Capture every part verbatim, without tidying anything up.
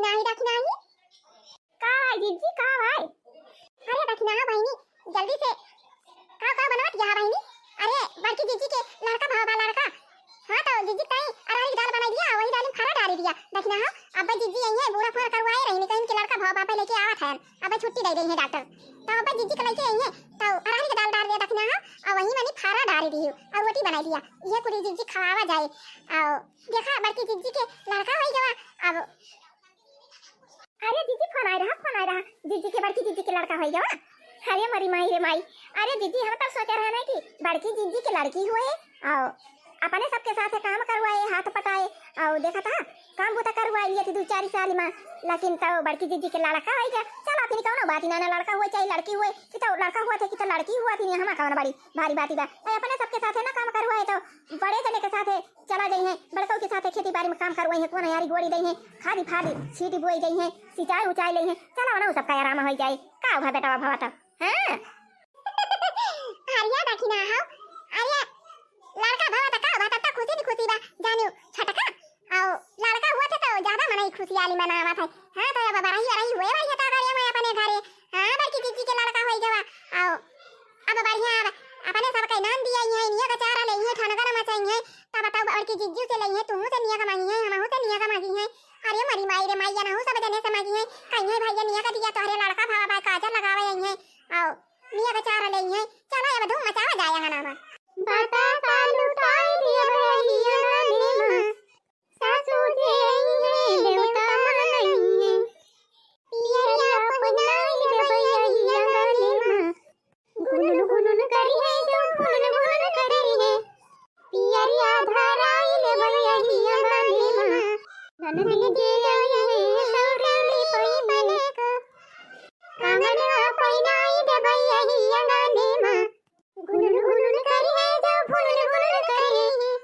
नाही दखिनहा, का भाई जिज्जी, का भाई? अरे दखिनहा बहिनी, जल्दी से का का बनवत यहाँ बहिनी? अरे बड़की जिज्जी के लड़का भवा बा, लड़का। हाँ तो जिज्जी ताई अरहर की दाल बनाई दिया, वही दाल में फरा डारी दिया। दखिनहा, अब्बे जिज्जी आई है, बूढ़ा फोन करवाए रही, कहीं के लड़का भवा बापे लेके आवत है, अब्बे छुट्टी दे रही है डॉक्टर। तो अब्बे जिज्जी के लेके आई है, तो अरहर की दाल डार दिया दखिनहा, और वही मनी फरा डारी दी और रोटी बनाई दिया, ये पूरी जिज्जी खवावा जाए। और देखा बड़की जिज्जी के लड़का होई गवा। अब अरे जिज्जी फोन आए रहा, फोन आए रहा, जिज्जी के, बड़की जिज्जी के लड़का होई गवा। अरे मरी माई रे माई, अरे जिज्जी हम तब सोचे रहे ना कि बड़की जिज्जी के लड़की हुए, और अपने सबके साथे काम करवाए, हाथ पटाए, और देखा था काम बूता करवाए लिए थी दो चार साल में, लेकिन तो बड़की जिज्जी के लड़का होई गवा। चलो फिर कौनो बात ही ना, ना लड़का हुए चाहे लड़की हुए, कि तो लड़का हुआ थे कि तो लड़की हुआ थी, हम कौन बड़ी भारी बात ही बा। तो अपने सबके साथे ना काम करवाए तो बड़े जने के साथे चला जाई है, बड़कऊ के साथे खेती बारी में काम करवाई है, कौन यारी गोड़ी दई है, खादी फादी सीटी बोई दई है, सिंचाई उचाई लई है, चला ना सबका आराम हो जाए। का हुआ बेटा भवा तो? हाँ। अरे दखिनहा हो, अरे लड़का भवा तो का हुआ, तब तो खुशी दी खुशी बा, जानियो छोटका, और लड़का हुआ थे तो ज्यादा मनई खुशियाली मनावत है। हाँ तो अब बरही बरही हुए भाई है तो घरे में अपने घरे, हाँ बड़की जिज्जी के लड़का होई गवा, और अब बढ़िया, अब अपने सब के नाम दिया ही है, निया का चारा ले ही है, ठनगर मचाई है, तब बताओ बड़की जिज्जू से ले ही है, तुहू से निया का मांगी है, हमहू से निया का मांगी है। अरे मरी माई रे माई, नहू सब जने से मांगी है, कहीं है भैया निया का दिया तोहरे लड़का भवा बा, काजर लगावे आई है, आओ निया का चारा ले ही है, चलो अब धूम मचावा जाए यहाँ नामा। बतासा लुटाई दिया भैया नानी माँ, सासू जे आई है, देवता मानई है। पियरिया पहिनाई देबै अही आंगने माँ। गुनुन गुनुन करी है जो फुनुन फुनुन करी है। पियरिया धराई लेबै अही आंगने माँ। ननदी जे आई है सौरली पई बने का। कंगनवा पहिनाई देबै अही आंगने माँ। गुनुन गुनुन करी है जो फुनुन फुनुन करी है।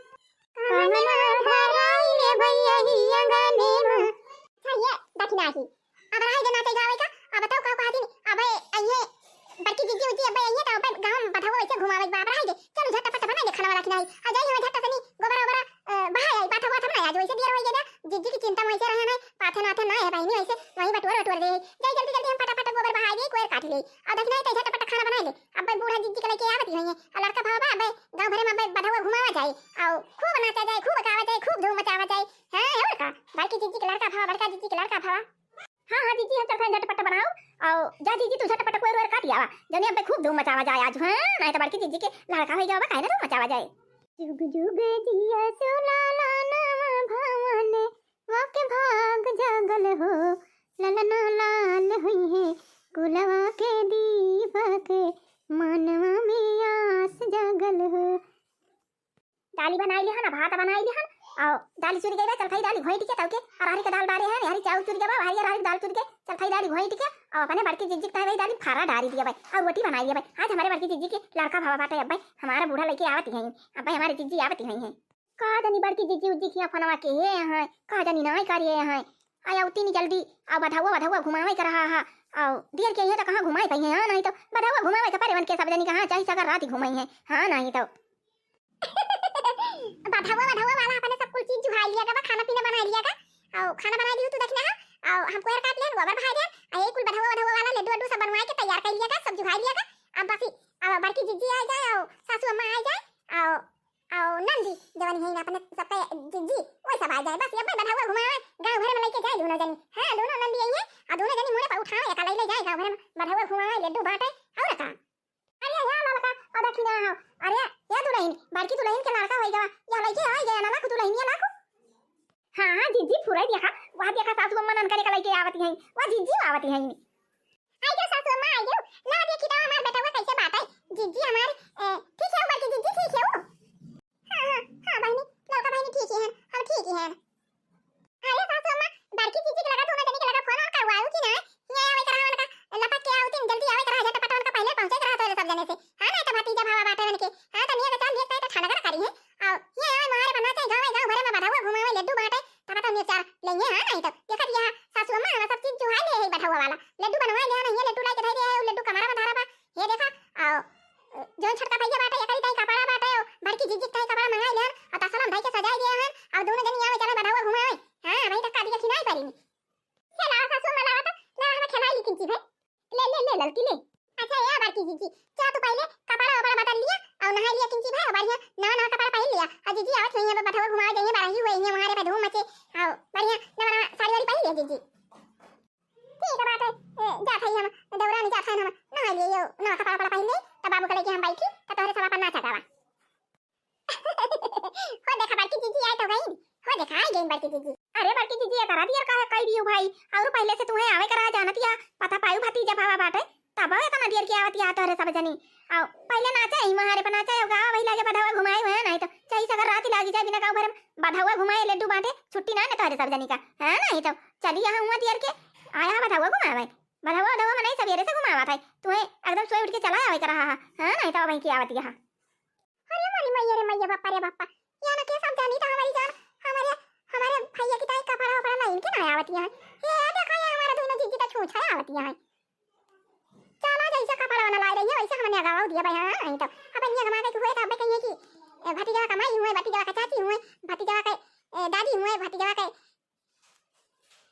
कंगना धराई लेबै अही आंगने माँ। अच्छा, ये दखिनहा ही। अब रहा दे नाचे गावे का, अब बताओ का कहती, अब ये बड़की जिज्जी उज्जी अब ये तो अब गाँव में बधवा वैसे घुमावे बा, अब रहा दे। चलो झटपट बनाई दे खाना वाला दखिनहा ही। आ जाई हम झट सनी गोबर ओबर, अ, बहाई आई, बात हुआ था ना आज, वैसे देर हो गया, जिज्जी की चिंता में वैसे रहे ना, पाथे नाथे ना है बहिनी, वैसे वहीं बटोर बटोर दे। जाई जल्दी जल्दी हम फटाफट गोबर बहाई दे, कोयर काट ले। और दखिनहा ही तो झटपट खाना बनाई ले। अब बूढ़ा जिज्जी के लेके आवत ही है, और लड़का भवा बा, अब गाँव भरे में अब बधवा घुमावा जाए, और खूब नाचा जाए, खूब गावा जाए, खूब धूम मचावा जाए। हाँ, और का? बड़की जिज्जी के लड़का भवा, बड़का जिज्जी के लड़का भवा। हाँ, हाँ, जिज्जी, हम चलत हन झटपट बनाओ, और जा जिज्जी, तू झटपट कोयर ओयर काट आवा, जौने अब खूब धूम मचावा जाए आज, हाँ, नहीं तो बड़की जिज्जी के लड़का होई गवा बा, काहे ना धूम मचावा जाए। जुग जुग जिया सो लाला नवा भवन, वाके भाग जागल हो, ललना लाल हुई है, कुलवा के दीपक, मनवा में आस जागल हो। दाली बनाई लिहन, भात बनाई लिहन, और दाली चुरि गई बा, चलथई दाली घोंट के तौके, अरहरी के दाल डारे हैं, अरहरी चाउर चुरि गवा, भाई अरहरी के दाल चुरि के, चलथई दाली घोंट के, और अपने बड़की जिज्जी के ताई दाली फरा डारी दिया भाई, और रोटी बनाई लिया भाई। आज हमारे बड़की जिज्जी के लड़का भवा बाटे, अब भाई हमारा बूढ़ा लेके आवत ही हैं, अब भाई हमारे जिज्जी आवत ही हैं। का जानी बड़की जिज्जी उज्जी किया फोनवा के हे हैं, का जानी नाई करिए हैं। आया उतनी जल्दी, आ बधौआ, बधौआ घुमावे के रहा हा। और देर के ये तो कहाँ घुमाए पाई हैं, हाँ, नहीं तो बधौआ घुमावे के परे मन के सब जनी कहाँ चाही सगर रात ही घुमाई हैं, हाँ, नहीं तो। बधौआ, बधौआ वाला अपने सब कुल चीज जुहाई लिया का, खाना पीना बनाई लिया का, और खाना बनाई लियो तू दखिनहा, और हमको हेयर काट लेन, गोबर बहाई देन, आ ये कुल बधौआ, बधौआ वाला लड्डू वड्डू सब बनवाए के तैयार कर लिया का, सब जुहाई लिया का। अब बस ही, अब बड़की जिज्जी आ जाए, और सासू अम्मा आ जाए, और और नंदी जवन है अपने सबका जिज्जी, वही सब आ जाए। बस ये बधौआ घुमावे, गाँव भर में लेके जाए दोनों जनी। हाँ, दोनों नंदी आई है, और दोनों जनी मुड़े पर उठावे, एक ले ले जाए गाँव भर में, बधौआ घुमावे, लड्डू बांटे, और का? अरे या ललका, और दखिनहा हो, अरे या दुल्हन, बड़की दुल्हन के लड़का होई गवा, या लइके आई गया ना, लाखू दुल्हन, या लाखू। हाँ, हाँ, जिज्जी, फुराई देखा, वहाँ देखा सासू अम्मा ननकरे का लइके आवती हैं, वहाँ जिज्जी आवती हैं। आई गयो सासू अम्मा, आई गयो। ला देखी तो हमार बेटवा कैसे बाटे। जिज्जी हमार, ए, ठीक है, बड़की जिज्जी ठीक है वो। हाँ, हाँ, हाँ, बहिनी, लड़का बहिनी ठीक ही है, हम ठीक ही हैं। अरे सासू अम्मा, बड़की जिज्जी के लगा, दोनों जनी के लगा फोन ऑन करवाओ कि ना? ये आवे करा उनका, लपक के आओ, तीन जल्दी आवे करा, झटपट उनका पहले पहुँचे करा तो सब जने से। हाँ, ना तो भतीजा भावा बाटे उनके। हाँ, तो निया के चाल, निया के तो ठंडा करी है। और ये आवे मारे बना चाहे गाँव, गाँव भरे में बधौआ घुमावे, लड्डू बांटे, तब तो मिर्चा लेंगे, हाँ, नहीं तो। देखत यहाँ सासू अम्मा, हम सब चीज जुहाई ले है बधौआ वाला। लड्डू बनवाए ले, नहीं, ये लड्डू लाके धई दे है, वो लड्डू कमरा में धरा बा। ये देखा, आओ, जौन छोटका भैया बाटे, एकरी ताई कपड़ा बाटे, ओ बड़की जिज्जी के ताई कपड़ा मंगाई ले हन, और तसला में धई के सजाई दिए हन, और दोनों जनी आवे चले बधौआ घुमावे। हाँ, वही तक का दिया खिनाई पारी। जी भाई, ले, ले, ले, ललकी ले। अच्छा, ए बड़की जीजी, जा तू पहिले कपड़ा वपड़ा बदल लिया अउर नहाइ लिया किंची भाई, बढ़िया नवा नवा कपड़ा पहिन लिया। अउर जीजी आवत हैं, यहाँ पे बधवा घुमावे जाइए, बरही हुए हैं, वहाँ रे पे धूम मचे, अउर बढ़िया नवा नवा साड़ी वाड़ी पहिन लिया जीजी। ठीक है बात है, ए, जात है हम, दौरा में जात है हम, नहाइ लिए, यो नवा कपड़ा वपड़ा पहिन ले, तब बाबू के लेके हम बैठी, तब तोहरे सब अपन नाचा गावा। हो देखा बड़की जीजी आइ तो गई, हो देखा आइ गई बड़की जीजी। अरे बड़की जीजी, ये करा दियर काहे कइ दियो भाई, अउर पहिले से तुहे आवे करा जानत या, पता पायू भतीजा भावा बाटे, तब एतना दियर के आवत या तोहरे सब जनी। अउ पहिले नाचा ही महारे पर नाचा, अउ गावा वही लागे बधवा घुमाए हुए, नाहीं तो चाही सगर रात लागी जाए बिना गाँव भर में बधवा घुमाए लड्डू बांटे, छुट्टी ना ने तोहरे सब जनी का, हाँ नाहीं तो चली यहाँ हुआ दियर के आया बधवा घुमावे, बधवा बधवा मनाई सबेरे से घुमावा था, तुहे एकदम सोए उठ के चला आवे करा, हाँ नाहीं तो वहीं के आवत यहाँ। अरे मोरी मैया रे मैया, बापा रे बापा, यहाँ के सब जानी तो हमारी जान, हमारे, हमारे भैया की ताई कपड़ा वपड़ा लाइन के ना आवती है। ये देखा, ये हमारा दोनों जीजी तो छूछा आवती है। चला जैसे कपड़ा वाला ला रही है, वैसे हमने अगावा दिया भाई, हाँ नाहीं तो अब ये गमा के हुए तो अब कहिए कि ए, भतीजा का माई हुए, भतीजा का चाची हुए, भतीजा का ए, दादी हुए, भतीजा का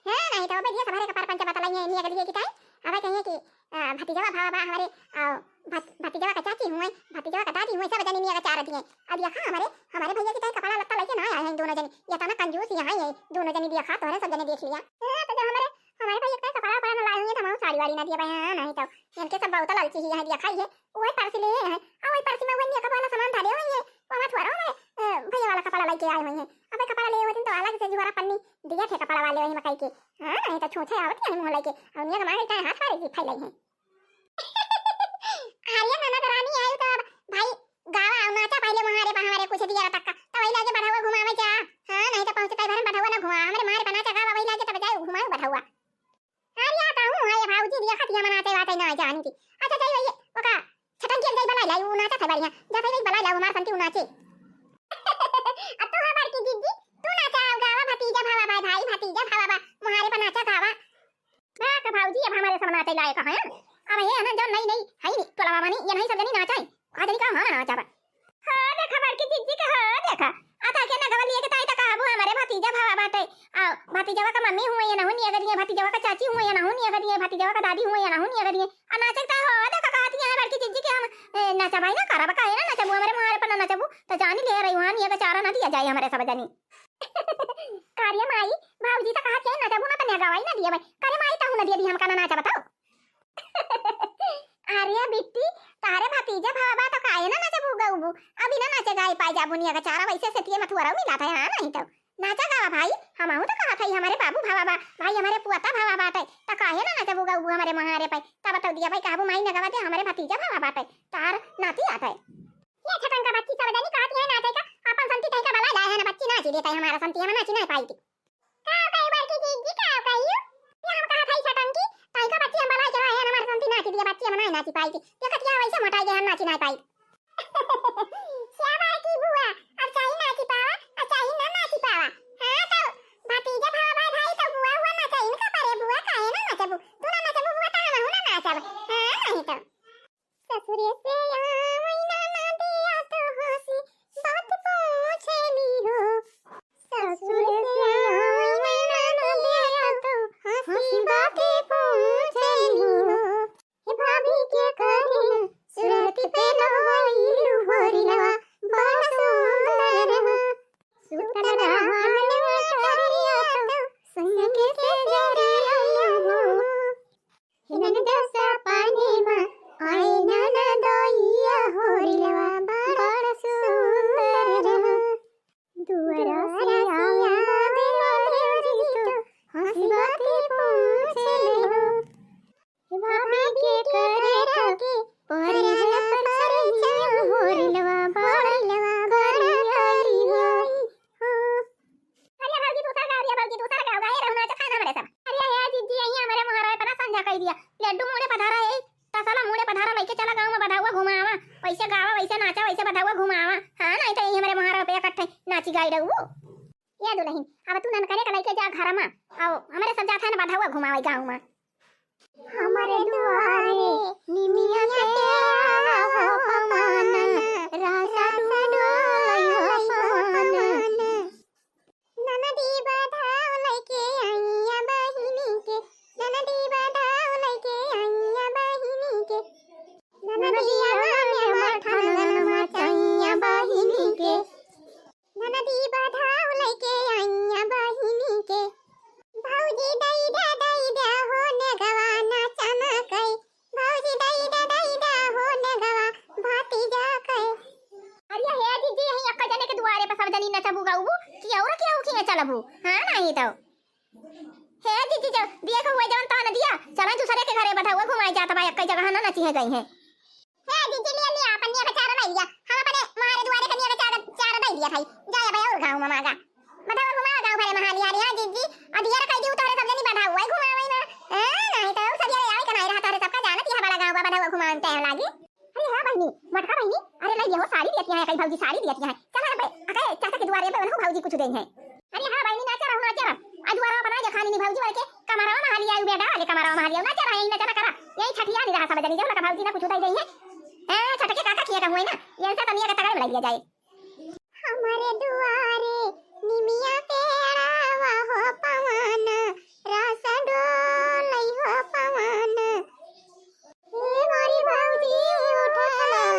हाँ, नाहीं तो अबे दिया सबहरे कपार पंचा बतलाई है, इन्हीं अगलिए की ताई। अबे कहिए कि, अ, भतीजवा भावा बा हमारे, अ, भत-, भतीजवा का चाची हुए, भतीजवा का दादी हुए, सब जनी इन्हीं का चार दिए। अब देखा हमारे, हमारे भैया की ताई कपड़ा लत्ता लेके ना आए हैं दोनों जनी। ये तो ना कंजूस यहाँ है, दोनों जनी देखा, तोहरे सब जने देख लिया। हाँ, तो जो हमारे, हमारे भैया की ताई कपड़ा वपड़ा ना लाए होंगे तो हम साड़ी वाड़ी ना दिए भाई, हाँ, नाहीं तो इनके सब बहुत लालची ही है, देखा ही है। वही पर्स लिए हैं, और वही पर्स में वही मेकअप वाला सामान धरे हुए हैं, वो हमारे थोड़ा हमारे, अ, भैया वाला कपड़ा लेके आए हुए हैं। अबे कपड़ा ले होते तो अलग से जुआरा पन्नी दिया थे कपड़ा वाले वही मकई के। हाँ, नाहीं तो छूछे आवत है मुँह लेके। और निया मारे का हाथ मारे जी फैलाई है। अरे ननद रानी आयु तो अब भाई गावा और नाचा पहिले महारे बा हमारे कुछ दिया तक का। तो वही लागे बधवा घुमावे जा। हाँ, नाहीं तो पहुँचता है घर में बधवा ना घुमा। हमारे मारे बना चा गावा वही लागे तब जाए घुमाओ बधवा। अरे या कहूँ है भाऊजी दिया खतिया मनाते बाटे ना जान की। अच्छा चल भैया ओका छटन के जाई बलाई लाई उ नाचा था बढ़िया। जा भाई बलाई लाई हमार संती उ नाचे। अब तू हमार की जीजी तू नाचा गावा भतीजा भावा भाई भाई भतीजा भावा बा मुहारे पर नाचा गावा। ना का भाऊजी अब हमारे सब नाचे लायक है। अब ये है ना जो नई नई है नहीं टोलवा मानी ये नहीं सब जनी नाचा है। का जनी का हमारा नाचा बा। हाँ, देखा बड़की जीजी के, हाँ, देखा। आ ताके नगवा लिए के ताई त कहबू हमरे भतीजा भावा बाटे। आ, भतीजवा का मम्मी हुए या नहुनिया करिए, भतीजवा का चाची हुए या नहुनिया करिए, भतीजवा का दादी हुए या नहुनिया करिए। आ नाचे त हो, देखा कहती है बड़की जीजी के हम, ए, नचबाई ना करब, काहे ना नचबू, हमरे मुहारे पर ना नचबू, त जानी ले रही वहाँ निया का चारा ना दिया जाए हमरे सब जनी। कारे माई, भाऊजी त कहत है नचबू ना त नगवाई ना दिए भाई। कारे माई, तहू ना दिए दी हमका ना नाचा बताओ। अरे बिट्टी, तारे भतीजा भावा बा तो काहे ना नाचबू गउबू? अभी ना नाचे गाए पाए जाबू निया का चारा वैसे से तिये मथुआरा मिला था, हाँ नाहीं तो। नाचा गावा भाई, हमहू तो कहा था हमारे बाबू भावा बा, भाई हमारे पुअता भावा बाटे, तो काहे ना नाचबू गउबू हमारे मुहारे पे? तब तो दिया भाई कहबू माई नगवा दे हमारे भतीजा भावा बाटे, तार नाती आटे। ये छटन का बच्ची सब जनी कहती है नाचे का, अपन संती कहीं का बला लाए है ना बच्ची नाची देता है हमारा संती हम नाची नहीं पाई थी। का कही बड़की जीजी, का कही? ये हम कहा था ई छटंकी, ताई का बच्ची हम बलाई चला है, हमार संती नाची दिया, बच्ची हम नाई नाची पाई थी। देखत क्या वैसे मोटाई गए, हम नाची नाई पाई। क्या बड़की बुआ, अब चाही नाची पावा, अब चाही ना नाची पावा। हाँ तो भतीजा भावा भाई, भाई तो बुआ हुआ ना चाही इनका परे बुआ, काहे ना नचबू? तू ना नचबू बुआ तो हम ना नाचब। हाँ नहीं तो। ससुरे से आवै ननदिया तो हँसी बात पूछेली हो। ससुरे से आवै ननदिया तो हँसी बात पूछेली हो। हे भाभी के करे सुरत पे लहवाइलू होरिलवा बड़ा सुंदर हो। सुतल रहन में करिया तो संग के जरिया हो। हिनन दसा पानी मा आए ननदोइया होरिलवा बड़ा सुंदर रहा। दुआरा से आवे ना देवरी तो हँसी बाती पूछे ले हो। हे भाभी के करे के परेला परछिया होरिलवा बड़ा करिया हो। अरे भौजी दूसर का, अरे भौजी दूसर का, गाए रहू ना, अच्छा खाना हमरे सब। अरे हे जीजी, अइया हमरे मुहारे पर ना संझा कई दिया। लड्डू मुड़े पधारा है, तसला मुड़े पधारा, लइके चला गाँव में बधवा घुमावा, वैसे गावा, वैसे नाचा, वैसे बधवा घुमावा। हाँ, नाहीं तो यही हमरे मुहारे पे इकट्ठे नाची गाई रहू। ये दुलहिन, अब तू ननकने का लइके जा घर में, आओ हमरे सब जात है ना बधवा घुमावे गाँव में। हमरे दुआरे निमिया के आवा हो पमान, रासा डोलाई हो पमान। ननदी बधाव लइके अइया बहिनी के, ननदी बधाव लइके भौजी दई दा, दई दा हो नेगवा ना चमकई। भौजी दई दा, दई दा हो नेगवा भतीजा कई। अरे हे जीजी, यही अक्का जने के दुआरे पर सब जनी नचबू गाउबू कि और केहू किहे चलबू? हाँ, नहीं तो। हे जीजी, जब दिए के हुए जवन तवन दिया, चला दूसरे के घरे बधौआ घुमाए जात बा, एक्कै जगह ना नचिहे जइहे। हे जीजी, लिया, लिया, अपन निया के चारा लाई लिया। हम अपने मारे दुआरे के निया के चारा, चारा दई दिया भाई। जाए भाई और गाँव में मागा। बधौआ घुमाओ गाँव भरे में हाली हाली, हाँ जीजी। और दिया कह दी तोहरे सब जनी बधौआ घुमावे ना। हाँ, नहीं तो सब ये आवे के नहीं रहा, तोहरे सबका जानत यह बड़ा गाँव बा, बधौआ घुमावे में टाइम लागी। अरे हाँ बहिनी, मटका बहिनी, अरे लाई लिया हो, साड़ी दियत यहाँ है, कई भौजी साड़ी दियत यहाँ है। चला बे, अके चाचा के दुआरे पे उन्हों भौजी कुछ देइहे। अरे हाँ बहिनी, नाचा रहो, नाचा रहो। आज दुआरा बना जा खानी नी भौजी वाले के, कमरवा में हाली आयु बेटा, ले कमरवा में हाली आयु, नाचा रहा, यही नाचा ना करा। यही छठिया नी रहा सब जनी, जब ना भौजी ना कुछ उठाई देइहे। ए, छठ के काका किया का हुए ना, ये सब तनिया के तगड़ में लाई लिया जाए। हमरे दुआरे निमिया पेड़ावा हो पवन, रास डोलई हो पवन। हे मोरी भौजी उठा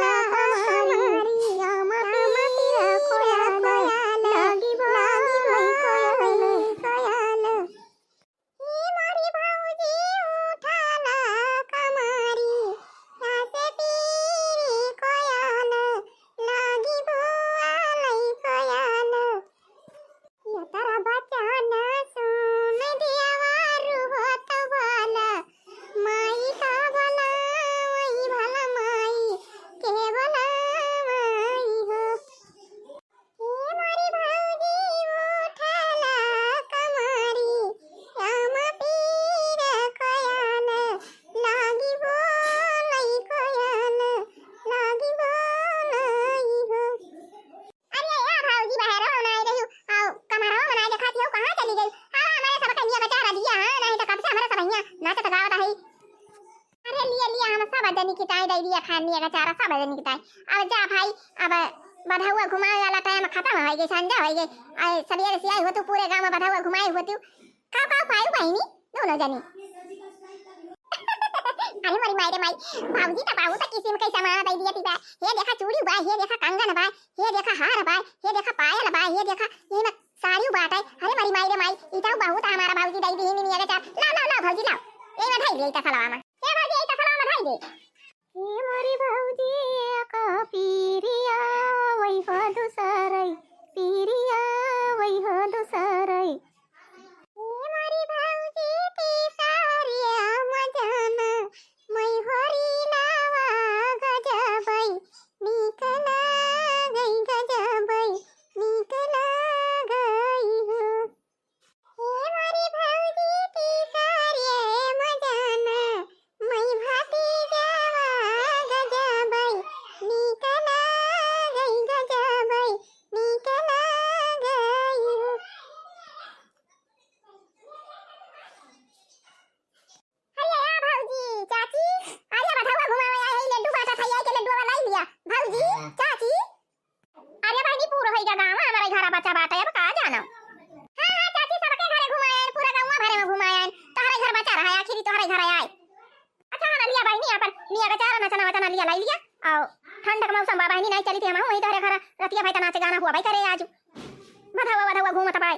ला हमारी, आमा पीरा कोयाला, लागी बोलई कोयाला। हे मोरी भौजी उठा ला कमारी, सासे पीरी कोयाल, लागी बोआलई कोयाल। यतर बचन सुन देवरु होत भल, माई का बोलावई भल माई के बोलावई हो। हे मोरी भौजी उठा ला कमारी, आमा पीरा कोयाल, लागी बोलई कोयाल, लागी बोलई हो। अरे या भौजी बहरो बनाए रही, आओ कमरवा बनाए देखाती हो, कहाँ चली गई? अरे हमारे सब कन्या बचा रह दिया, हाँ, नहीं तो कब से हमारे सब यहाँ नाचत गावत है। अरे लिया, लिया, हम सब जनी किताई दे दिया खानी का चारा, सब जनी किताई। अब जा भाई, अब बधौआ घुमाए वाला टाइम खतम होइ गई, संझा होइ गई। आए सवेरे से आई हो तू, पूरे गाँव में बधौआ घुमाए हो तू। का, का पायू बहिनी दोनों जनी? अरे मोरी माई रे माई, भौजी तो बहुत किस्म के सामान दे दिया तीबा। हे देखा चूड़ी बा, हे देखा कंगन बा, हे देखा हार बा, हे देखा पायल बा, हे देखा ये में साड़ी बाटे। अरे मोरी माई रे माई, ई तो बहुत हमारा भौजी दे दी निमिया के चार। लाओ, लाओ, लाओ भौजी लाओ, ये में धई दे तसलवा में। ए भौजी, ए तसलवा में धई दे। ए मोरी भौजी, एक पीरिया, वही हो दुसरई, पीरिया, वही हो दुसरई। ए मोरी भौजी, तीसरिया मजाना, मैं होरी लावा गजबई, नीक लागई गजबई, नीक लागई हो। हे मोरी भौजी तीसरे मजाना, मैं भतीजवा गजबई, नीक लागई गजबई, नीक लागई हो। अरे या भौजी, चाची, अरे बधौआ घुमावे आए हई, लड्डू बांटत हई, आए के लड्डू वाला लाई लिया। भौजी, चाची, अरे बहिनी, पूरा होइगा गाँव, हमारे घर बच्चा बाटे, अब का जानो। हाँ, हाँ, चाची, सबके घरे घुमाए, पूरा गाँव भरे में घुमाए, तोहरे घर बच्चा रहा, आखिरी तोहरे घर आए। अच्छा, हाँ, लिया बहिनी, अपन लिया का चारा नचना वचना लिया, लाई लिया। आओ, ठंड का मौसम बा बहिनी, नहीं चली थी हम, वही तोहरे घर रतिया भाई तना से गाना हुआ भाई करे आज। बधौआ, बधौआ घूमत बाय।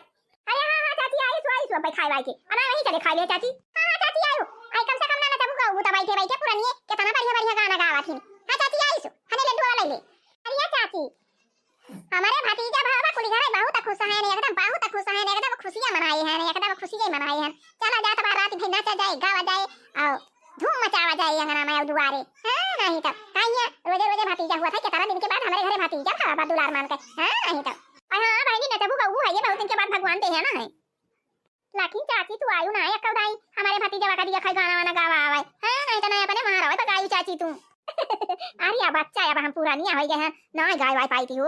अरे हाँ, हाँ, चाची, आइसु, आइसु, अब खाए वाए के। अना वहीं चले खाए ले, चाची। हाँ, हाँ, चाची, आयो। आई कम से कम ना, ना, तबु का, वो तो बैठे, बैठे, पुरानिए, कितना बढ़िया, बढ़िया गाना गावत हिन। हाँ, चाची, आइसु, हने लड्डू वाला ले। अरे चाची, हमारे भतीजा बाबा कुली घरे बहुत खुश हैं, एकदम बहुत खुश हैं, एकदम खुशियाँ मनाए हैं, एकदम खुशियाँ मनाए हैं। चला जात बा रात भर नाचा जाए, गावा जाए, आओ। धूम मचावा जाए अंगना में और दुआरे। हाँ, नहीं तो काइया रोजे रोजे भतीजा हुआ था, कितना दिन के बाद हमारे घरे भतीजा था, बाबा दुलार मान के। हाँ, नहीं तो। और हाँ, बहिनी, नचबू गऊ है ये, बहुत दिन के बाद भगवान दे है ना है। लेकिन चाची, तू आयु ना है, अक्का उदाई, हमारे भतीजा का दिया खाई गाना वाना गावा आवाए। हाँ, नहीं तो नहीं अपने मारा होए, बगायु चाची तू। अरे, अब बच्चा, अब हम पुरानिया हो गए हैं, ना गाय वाय पाई थी हो।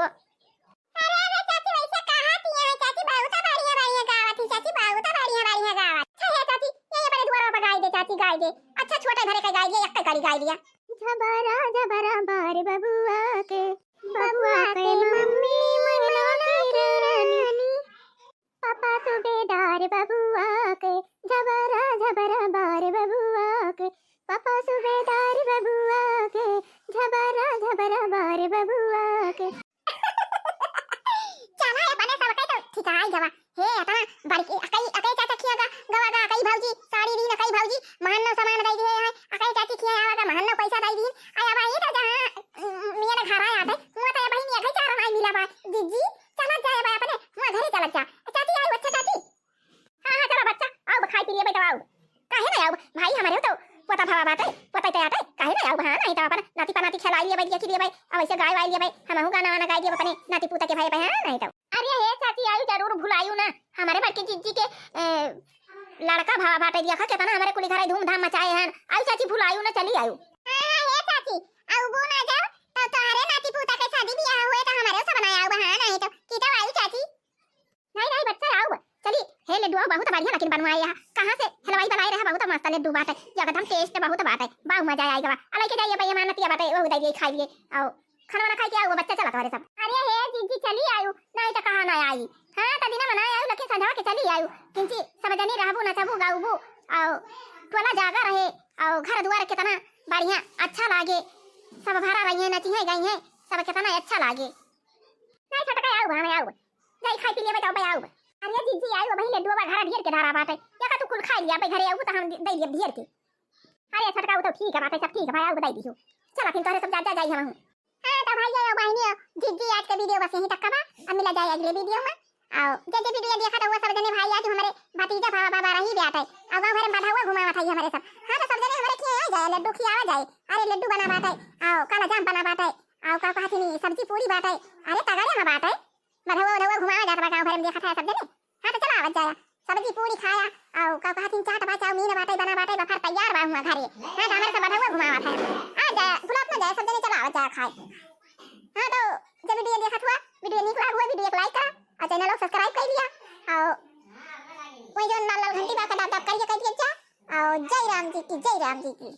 अरे, अरे, चाची, वैसे कहा थी यहाँ, चाची, बहुत बढ़िया, बढ़िया गावत ही, चाची, बहुत बढ़िया, बढ़िया गावत। अच्छा है, चाची, ये, ये बड़े दुआरा पर गाय दे, चाची, गाय दे। अच्छा, छोटे भरे का गाय दे, एक कड़ी गाय दिया। झबरा, झबरा, बार बबुआ के, बबुआ के मम्मी मना के रानी। पापा सूबेदार बबुआ के, झबरा, झबरा, बार बबुआ के। पापा सूबेदार बबुआ के, झबरा, झबरा, बार बबुआ के। चला, अपने सबके तो ठिकाई गवा। हे, अतना बड़की, अकई, अकई चाचा खिया गा, आउब, भाई हमरे तो पोता भवा बाटे, पोता ते आटे, काहे ना आउब, हाँ, नहीं तो अपन नाती पनाती खेलाई लेबै, देखी लेबै, अब ऐसे गाय वाय लेबै, हमहू गाना वाना गाई लेबै अपने नाती पूता के भाई पे, हाँ, नहीं तो। अरे हे चाची, आयु जरूर भुलायु ना, हमरे बड़की जिज्जी के, ए, लड़का भवा बाटे, देखा केतना हमरे कुली घरे धूमधाम मचाए हन, आयु चाची भुलायु ना, चली आयु। हाँ, हाँ, हे चाची, आउबो ना जाओ, तो तोहरे नाती पूता के शादी बियाह हुए तो हमरे सब ना आउब, हाँ, नहीं तो, की तो आयु चाची। नहीं, नहीं, बच्चा, आउब। चली, हे लड्डू, आउ, बहुत बढ़िया लेकिन बनवाए यहाँ। कहाँ से हलवाई बनाए रहा, बहुत मस्त लड्डू बाटे, एकदम taste बहुत बाटे, बाउ मजा आइगा। अलाई के जाइए, भैया, मानतिया बाटे, वो दे दिए, खाइए। आउ, खाना वाना खाई के आउ, बच्चा, चला तोहरे सब। अरे हे जीजी, चली आयु, नहीं तो कहाँ ना आई। हाँ, तो दिना बनाए आयु, लेकिन संझवा के चली आयु। किंची सब जनी रहबू, नचबू, गाउबू, आउ टोला जागा रहे, आउ घर दुआर कितना बढ़िया, अच्छा लागे, सब भरा रही है, नची है, गई है, सब कितना अच्छा लागे। नहीं छोटका, आउब, हम आउब। जाई खाई पी लेबै तब आउब। अरे जीजी आइउ, अबही लड्डुआ बा घरा ढेर के धरा बाटे। या का तू कुल खाई लिया, अबे घरे आउब त हम दे दिया ढेर के। अरे छोटका, उ तो ठीक है बाटे, सब ठीक है भाई, आउब बताई दियो। चला फिर तोहरे सब जा, जा जाई हम। हाँ तो भाई आउ बहिनी, जीजी आज के video बस यहीं तक का बा। अब मिला जाए अगले video में। आउ जे जे video देखा तो वो सब जने भाई आज हमरे भतीजा बाबा, बाबा रही बाटे। आउ गाँव भर में बधावा घुमावत है हमरे सब। हाँ तो सब जने हमरे खिया आ जाए, लड्डू खियावा जाए। अरे लड्डू बना बाटे, आउ काला जाम बना बाटे, आउ का कहत हिनी सब्जी पूरी बाटे। अरे तगड़े में बाटे। बधवा उधवा घुमावा जात बा गाँव भर में, देखत है सब जने। हाँ तो चला आवत जाया, सब्जी पूरी खाया, आउ का कहत हिन चाट बा, चाउमीन बाटे, बना बाटे, बफर तैयार बा हुआ घरे। हाँ तो हमारे सब बधवा घुमावत है। आ जाया, भुलात ना जाया, सब जने चला आवत जाया खाए। हाँ तो जब video देखत हुआ, video नीक लाग हुआ, video को like करा और channel को subscribe कर लिया। और वही जो लाल लाल घंटी बा का दब दब करिए कर दिया जा। और जय राम जी की, जय राम जी की।